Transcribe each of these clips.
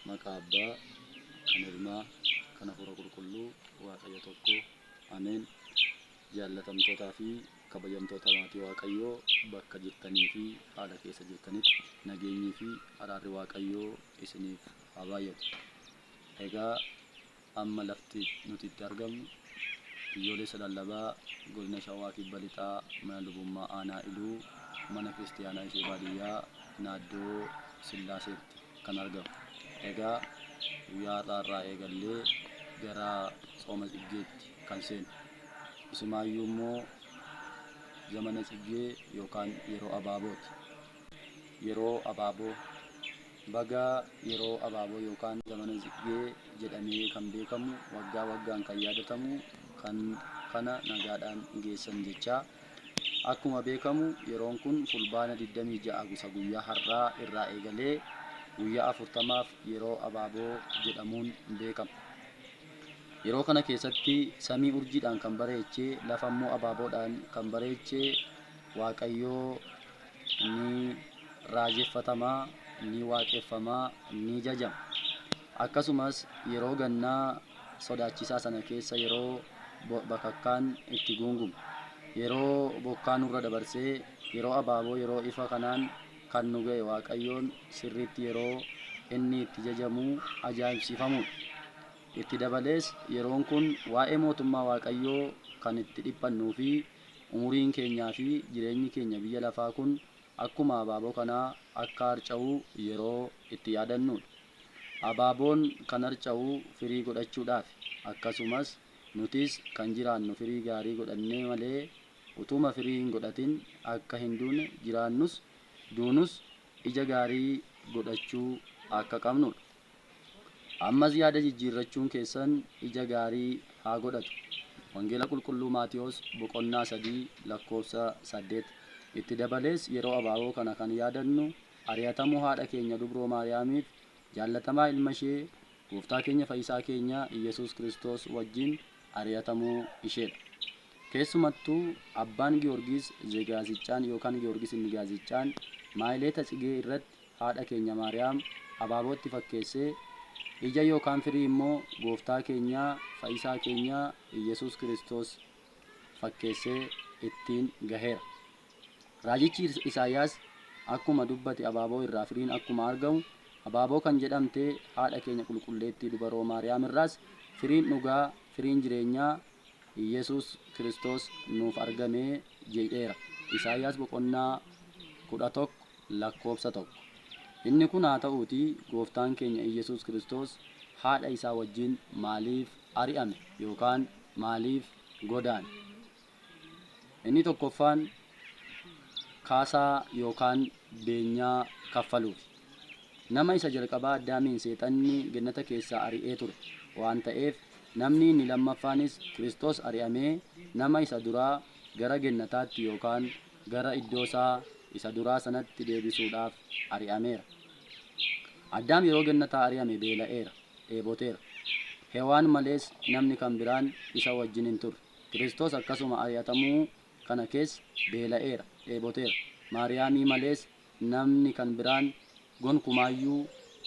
Maqaa Abbaa, kan Ilmaa, kan Hafuura Qulqulluu, Waaqayyo tokko. Ameen. Jaallatamtootaa fi kabajamtoota maatii Waaqayyoo bakka jirtanii fi haala keessa jirtanitti nageenyii fi araarri Waaqayyoo isiniif haa baay'atu. Egaa amma lafti nuti itti argamnu biyyoolessa lallabaa godina Shawaa Kibba Lixaa mana lubummaa Aanaa Iluu mana kiristiyaanaa ishee baadiyyaa Naaddoo Sillaaseetti kan argamu. Egaa guyyaa har'aa irraa eegallee gara tsooma Tsiggeetti kan seenu. Isumaayyuu immoo zamana Tsiggee yookaan yeroo abaabooti. Yeroo abaaboo baga yeroo abaaboo yookaan zamana Tsiggee jedhamee kan beekamu waggaa waggaan kan yaadatamu kan kana nagaadhaan geessan jechaa. Akkuma beekamu yeroon kun Fulbaana 26 gusa guyyaa har'aa irraa eegalee guyyaa 40f yeroo abaaboo jedhamuun beekama. Yeroo kana keessatti samii urjiidhaan kan bareechee lafa immoo abaaboodhaan kan bareechee Waaqayyoo ni raajeffatama, ni waaqeffama, ni jajama. Akkasumas yeroo gannaa sodaachisaa sana keessa yeroo bakakkaan itti guungumu, yeroo bokkaa nurra dabarsee yeroo abaaboo yeroo ifa kanaan kan nu ga'e Waaqayyoon sirriitti yeroo inni itti jajamu ajaa'ibsiifamuudha. Itti dabalees yeroon kun waa'ee mootummaa Waaqayyoo kan itti dhiphannuu fi umuriin keenyaa fi jireenyi keenya biyya lafaa kun akkuma abaaboo kanaa akka harca'u yeroo itti yaadannuudha. Abaaboon kan harca'u firii godhachuudhaafi. Akkasumas nutis kan jiraannu firii gaarii godhannee malee utuuma firii hin godhatin akka hin duune jiraannus duunus ija gaarii godhachuu akka qabnudha. Ammas yaada jijjiirrachuun keessan ija gaarii haa godhatu. Wangeela Qulqulluu Maatiyoos boqonnaa 3 lakkoofsa 8. Itti dabalees yeroo abaaboo kana kan yaadannu ari'atamuu haadha keenya Dubroo Maariyaamiif jaallatamaa ilma ishee Gooftaa keenya Fayyisaa keenya Iyyasuus Kiristoos wajjin ari'atamuu isheedha. Keessumattuu Abbaan Giyoorgis Zegaasiccaan yookaan Giyoorgis inni Gaazixcaan Maahileeta Tsigee irratti haadha keenya Maariyaam abaabootti fakkeessee ija yookaan firii immoo Gooftaa keenya Fayyisaa keenya Iyyasuus Kiristoos fakkeessee ittiin gaheera. Raajichi Isaayyaas akkuma dubbate abaaboo irraa firiin akkuma argamu abaaboo kan jedhamte haadha keenya qulqulleettii dubaroo Maariyaam irraas firiin dhugaa firiin jireenyaa Iyyasuus Kiristoos nuuf argame jedheera. Isaayyaas boqonnaa 11 lakkoofsa 1. Inni kun haa ta'uutii Gooftaan keenya Iyyasuus Kiristoos haadha isaa wajjin maaliif ari'ame yookaan maaliif godaane? Inni tokkoffaan kaasaa yookaan beenyaa kaffaluufi. Nama isa jalqabaa Addaamiin seexanni gennata keessaa ari'ee ture waan ta'eef namni inni lammaffaanis Kiristoos ari'amee nama isa duraa gara gennataatti yookaan gara iddoosaa isa duraa sanatti deebisuudhaaf ari'ameera. Addaam yeroo gennataa ari'ame beela'eera, dheeboteera. Hewaan malees namni kan biraan isa wajjin hin turre. Kiristoos akkasuma ari'atamuu kana keessa beela'eera, dheeboteera. Maariyaamii malees namni kan biraan gonkumaayyuu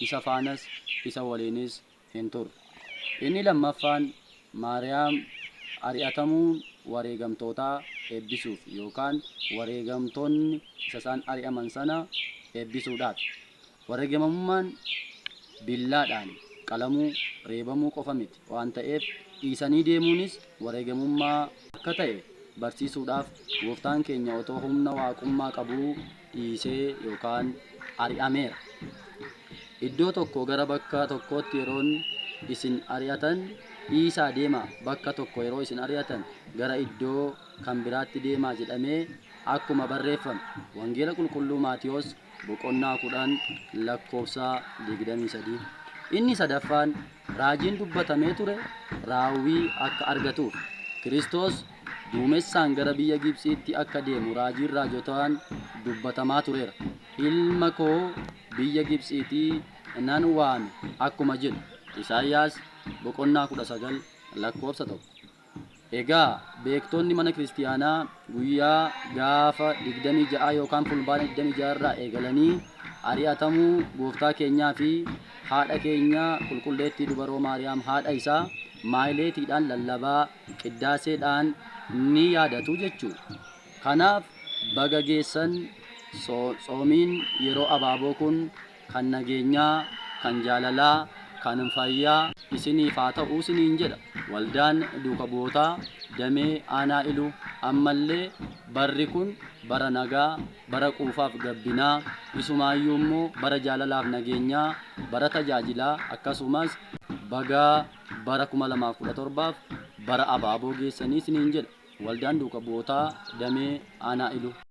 isa faanas isa waliinis hin turre. Inni lammaffaan Maariyaam ari'atamuun wareegamtootaa eebbisuuf yookaan wareegamtoonni isa isaan ari'aman sana eebbisuudhaafi. Wareegamamummaan billaadhaan qalamuu, reebamuu qofa miti waan ta'eef dhiisanii deemuunis wareegamummaa akka ta'e barsiisuudhaaf Gooftaan keenya otoo humna waaqummaa qabuu dhiisee yookaan ari'ameera. Iddoo tokkoo gara bakka tokkootti yeroon isin ari'atan dhiisaa deemaa, bakka tokko yeroo isin ari'atan gara iddoo kan biraatti deemaa jedhamee akkuma barreeffame. Wangeela Qulqulluu Maatiyoos boqonnaa 10 lakkoofsa 23. Inni sadaffaan raajiin dubbatamee ture raawwii akka argatuuf. Kiristoos duumessaan gara biyya Gibxiitti akka deemu raajiin raajotaan dubbatamaa tureera. Ilma koo biyya Gibxiitii nan waame akkuma jedhu Isaayyaas boqonnaa 19 lakkoofsa 1. Egaa beektonni mana kiristiyaanaa guyyaa gaafa 26 yookaan Fulbaana 26 irraa eegalanii Ari'atamuu gooftaa keenyaa fi haadha keenya qulqulleettii dubaroo Maariyaam haadha isaa maayileetiidhaan lallabaa qiddaaseedhaan ni yaadatu jechuudha. Kanaaf baga geessan. Tsoomiin yeroo abaaboo kun kan nageenyaa, kan jaalalaa, kan fayyaa isiniif haa ta'u isiniin jedha. Waldaan duuka bu'ootaa damee aanaa Iluu ammallee barri kun bara nagaa, bara quufaaf gabbinaa, isumaayyuu immoo bara jaalalaaf nageenyaa, bara tajaajilaa akkasumas bagaa bara 2017f bara abaaboo geessanii isiniin jedha. Waldaan duuka bu'ootaa damee aanaa Iluu.